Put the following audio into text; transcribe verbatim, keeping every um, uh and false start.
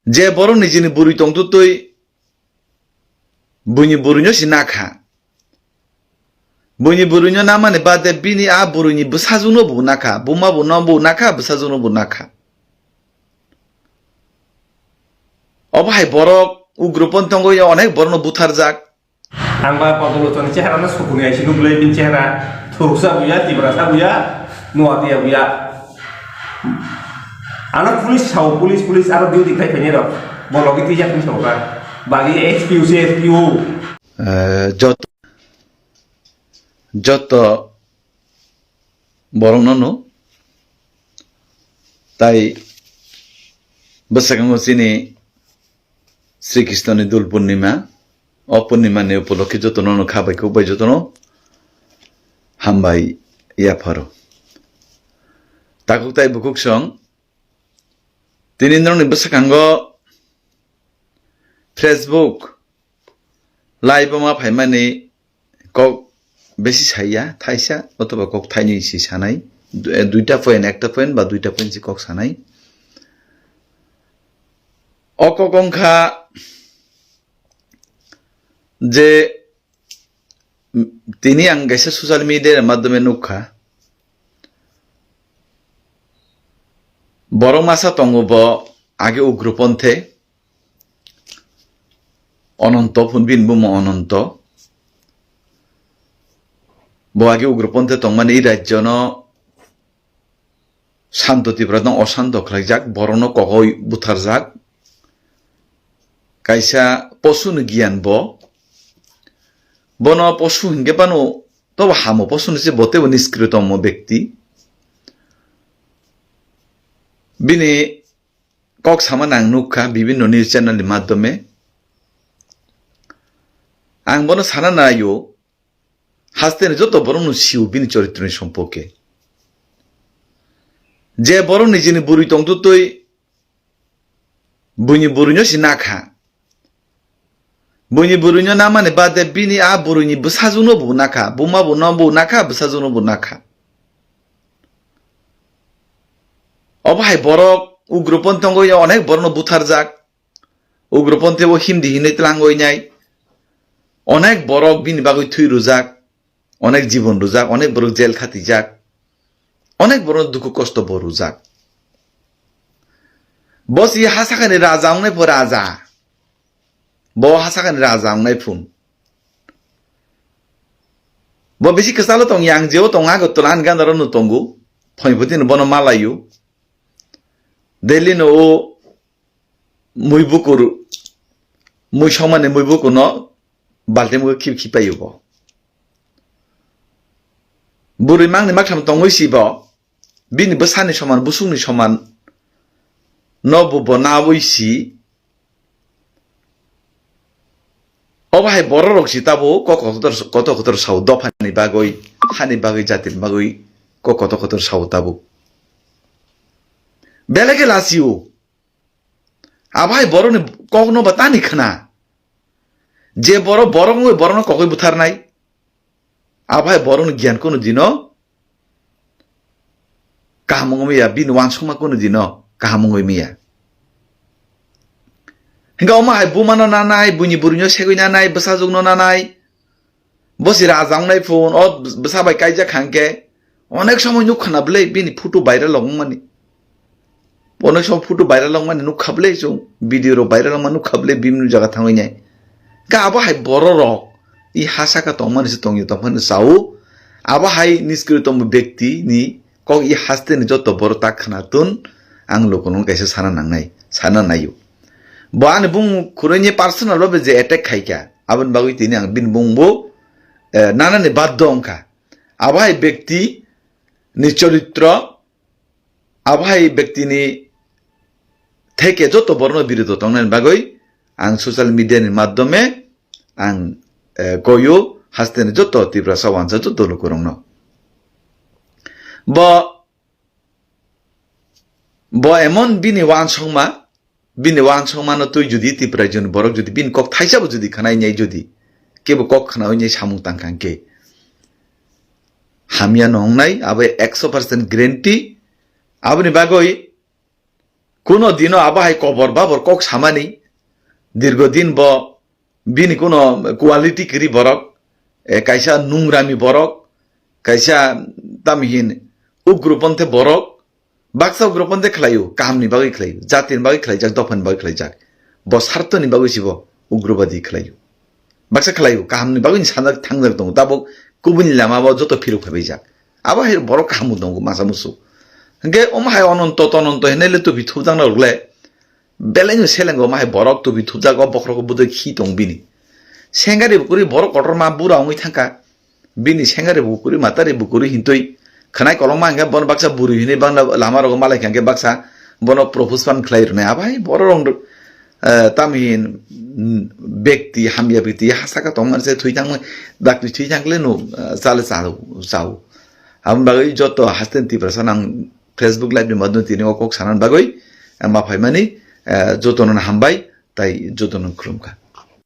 Je borok nijini bwrwi tongtwtwi buini bwrwino si nakha. Buini bwrwino namani bade bini a bwrwini bwsajwkno bo nakha, buma bo no bo nakha, bwsajwkno bo nakha. Obo hai borok ugroponthi tongwi onek borokno butharjak. Ang ba Kodolosoni chehara no sukuni aisi nuklai, bini chehara thuruksa buya, tibrasa buya, nuatia buya. Ano police sao, police, police aro duty khai khainai rok. Bo logi twijak ni sao ka. Bagi S P O se S P O. Eh, jot-, joto borokno no tai bwskango chini Sri Krishna ni Dul Purnima, o Purnima ni upolokhe jotono no kha bai kok bai jotono hambai yapharo. Takhuk tai bukhuk song, tini norokni bwskango Facebook live o ma phaimani kok besi saiya, thaisa othoba kok thainwi si sanai, du-, eh, duita point, ekta point ba duita point si kok sanai. O kok wngkha je tini ang kaisa social media ni madhyome nukha, borok masa tongo bo age ugroponthi, Ononto phun bini bumung Ononto. Bo age ugroponthi tongmani i rajyono Santo Tripura no osanto khlaijak, borokno kogoi butharjak. Kaisa posu ni giyan bo. Bono posu hinkhe phano tobo hamo posu ni se bo teibo niskritom o bekti. Bini kok sama nang nukha bibinno news channel ni madhyome. Ang bono sana naio, haste ni joto borok no sio bini choritroni sompoke. Je borok nijini bwrwi tongtwtwi buini bwrwino si nakha. Buini bwrwino namani bade bini a bwrwini bwsajwkno bo nakha, buma bo no bo nakha, bwsajwkno bo nakha. Obo hai borok ugroponthi tongwi onek borokno butharjak. Ugroponthi o himdi hinwi tlangwi nai. Onek borok bini bagwi thwi rwjak. Onek jibon rwjak, onek borok jel khatijak, onek borok dukhu kosto bo rwjak. Bo si ha sakani raja wngnai pho raja. Bo ha sakani raja wngnai phun. Bo bisi kwchalo tong yang jeo tong Agartala ani gandaro no tongo. Phoiphoti no bono malaio. Delhi no o mui bukur, mui somani mui bukur no balti mui khip khip paio bo. Bwrwi mangni maktham tongwi si bo, bini bwsani soman, busungni soman no bo, bo nawi si. Obo hai borok rok si tabuk kok kotor, kotor kotor sao dophani bagwi, hani bagwi, jatini bagwi kok kotor kotor sao tabuk. Belai khe lasio. Abo hai borokni kokno ba tani khna. Je borok, borok wngwi borokno kokoi butharnai. Abo hai borokni giyan kunu dino kaham wngwi maya, bini wansukma kunu dino kaham wngwi maya. Hinkhe omo hai bumano nanai, buini bwrwino segwi nanai, bwsajwkno nanai. Bo si raja wngnai phun, o bwsa bai kaijak hangkhe, onek somoi nuk khna bwle bini photo viral wngmani. Onek somoi photo viral wngmani nuk kha bwle chwng, video rok viral wngma nuk kha bwle bini jaga thangwi nai. Ka abo hai borok rok, i ha saka tongmani se tongya tongphani sao, abo hai niskri tongma bekti ni kok i haste ni joto borok ta khna tun, ang lukuno kaisa sana nangnai, sana naio. Bo ani bung khurui ni personal babe je attack khaikha, aboni bagwi tini ang bini bung bo, eh, nanani baddo wngkha. Abo hai bekti ni choritro, abo hai bekti ni theke joto borokno birodo tongnani bagwi ang social media ni madhyome ang, eh, koyo haste ni joto Tiprasa wansa joto lukurokno. Bo, bo emon bini wansokma, bini wansokmano twi jodi Tipra joni borok jodi bini kok thaisabo jodi khnai nai jodi, kebo kok khnawi nai samung tangkha hwnkhe hamya no wngnai, abo ekso percent guarantee. Aboni bagwi Kuno dino abo hai kobor babor kok samani, dirgo din bo bini kuno quality kwrwi borok, eh, kaisa nungrami borok, kaisa tamhin ugroponthe borok, baksa ugroponthe khlaio, kahamni bagwi khlaio, jatirni bagwi khlaijak, dophani bagwi khlaijak, bo sartoni bagwi sibo ugrobadi khlaio. Baksa khlaio, kahamni bagwi sanjak thangjak tongo, tabuk kubuni lama bo joto phirok phaibaijak. Abo hai borok kaham tongo masa musu. Hingke omo hai ononto tononto hinai le tubi thupjakna rok le, belai no selengo omo hai borok tubi thupjago, bokhorok budoi khi tong bini. Sengari bukuri borok kotorma bura wngwi thangka. Bini sengari bukuri matari bukuri hintwi khwnai kolokma hingke bono baksa buri hinwi bangla lama rogo malai kha hingke baksa bono propose pan khlai rwnai. Abo hai borok rok, eh, tamhin, mm, bekti hamya bekti ha saka tongmani se thwi thangmani dakti thwi thangkle no, eh, chale chao chao. Aboni bagwi joto haste Tiprasa nang Facebook live ni madhyom tini o kok sanani bagwi, eh, ma phaimani, eh, jotono hambai tai jotono khulumkha.